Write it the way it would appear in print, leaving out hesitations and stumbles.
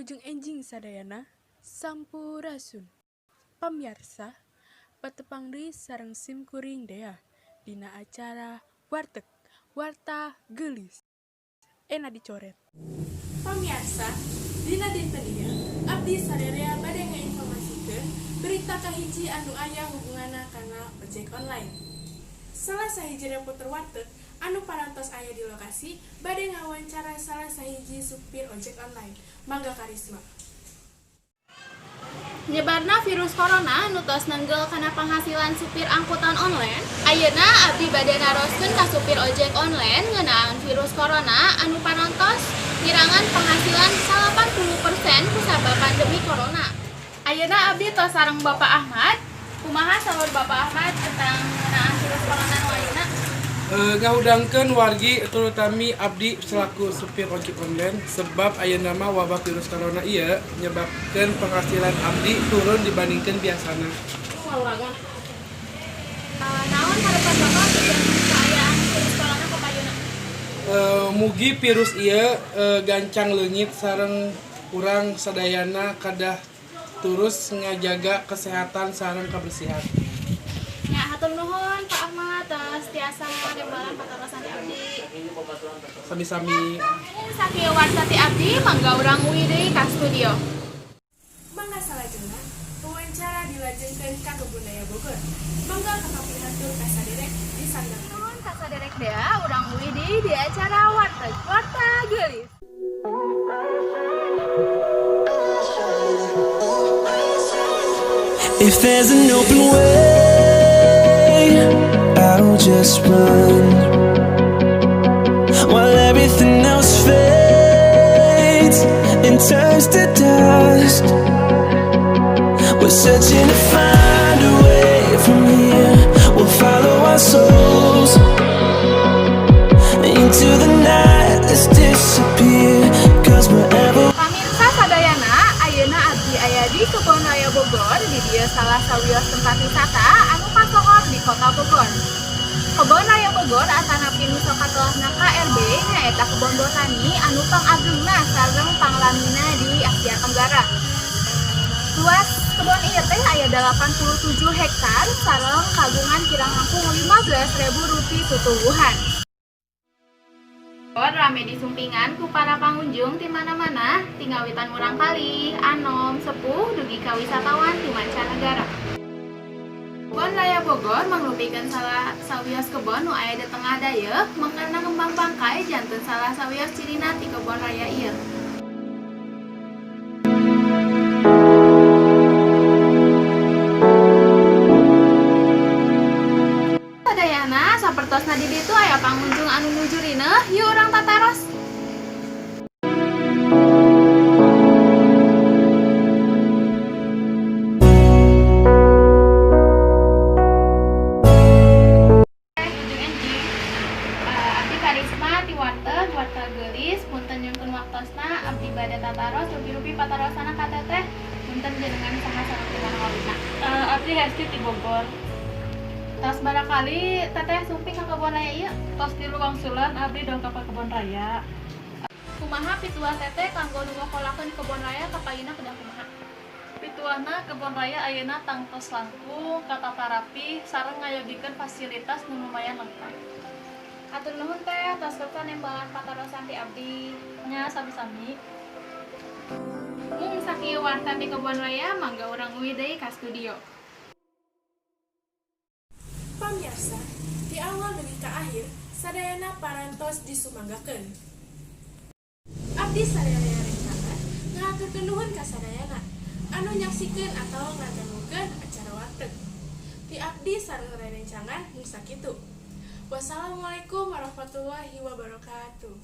Wilujeng enjing sadayana, sampurasun. Pamiarsa, patepang deui sareng sim kuring Dea dina acara Warteg, Warta Geulis. Ena dicoret. Pamiarsa, dina dinten ieu abdi sarerea bade ngainformasikeun berita kahiji anu aya hubunganna kana ojek online. Salah sahiji reporter Warteg anu parantos aya di lokasi bade ngawawancara salah sahiji supir ojek online. Mangga, Karisma. Nyebarna virus corona nu tos nenggel kana penghasilan supir angkutan online. Ayeuna abdi bade naroskeun ka supir ojek online ngeunaan virus corona anu parantos ngirangan penghasilan 80% kusabab pandemi corona. Ayeuna abdi tos sareng Bapak Ahmad. Kumaha saur Bapak Ahmad tentang ngeunaan virus corona nu ayeuna? Ngahudangkeun wargi, terutami abdi selaku supir ojek online, sebab ayeuna mah wabah virus corona ieu nyebabkeun penghasilan abdi turun dibandingkeun biasana. Naon harapan Bapak pikeun kaayaan virus corona kapayuna? Mugi virus ieu gancang leungit sareng urang sadayana kedah terus ngajaga kesehatan sareng kebersihan. Ya, hatur nuhun Pak Ahmad tos tiasa nembalan patarosan ti abdi. Sami-sami. Sakieu warta ti abdi, mangga urang uih deui ka studio. Mangga salajengna, wawancara dilajengkeun ka Kebun Raya Bogor. Mangga kapihatur ka saderek di sandang. Nuhun ka saderek Dea, urang uih deui di acara Warta Warta Geulis. If there's an open way, I'll just run while everything else fades and turns to dust. We're searching to find a way from here. We'll follow our souls into the night. Let's disappear. 'Cause wherever Pamirsa sadayana, ayeuna abdi aya di Kebon Raya Bogor, di dieu salah sawios tempat wisata anu kasohor di Kota Bogor. Kebon Raya Bogor atanapi nu sok katelahna KRB nyaeta kebon botani anu pangagengna sareng panglamina di Asia Tenggara. Luas kebon ieu teh aya 87 hektar sareng kagungan kirang langkung 15.000 rupi tutumbuhan. Bogor rame disumpingan ku para pangunjung ti mana-mana, ti ngawitan murangkalih, anom, sepuh, dugi ka wisatawan ti mancanegara. Kebon Raya Bogor mangrupikeun salah sawios kebon nu aya di tengah dayeuh, mekarna kembang bangkai janten salah sawios cirina ti kebon raya ieu. Sadayana sapertosna di ditu aya pangunjung anu nuju rineuh, yuk urang tataros. Wilujeng enjing. Abdi Karisma ti Warteg, Warta Geulis, punten nyungkeun waktosna, abdi bade tataros rupi-rupi patarosana ka teteh. Punten, jenengan saha sareng ti mana wawina? Abdi Hesti ti Bogor. Tos barakali teteh sumping ka kebon raya ieu? Tos tilu wangsulan abdi dongkap ka kebon raya. Kumaha pituah teteh kanggo nu ngokolakeun kebon raya kapayuna kedah kumaha? Pituahna kebon raya ayeuna tangtos langkung, katata rapi, sareng ngayogikeun fasilitas nu lumayan lengkap. Hatur nuhun teh tos kersa nembalan patarosan ti abdi. Nya, sami-sami. Mung sakieu warta ti kebon raya, mangga urang uih deui ka studio. Pamiarsa, di awal dugi ka akhir sadayana parantos disumanggakeun. Abdi sadayana rencangan ngahaturkeun nuhun ka sadayana anu nyaksikeun atawa ngadangukeun acara Warteg. Ti abdi sareng rerencangan mung sakitu. Wassalamualaikum warahmatullahi wabarakatuh.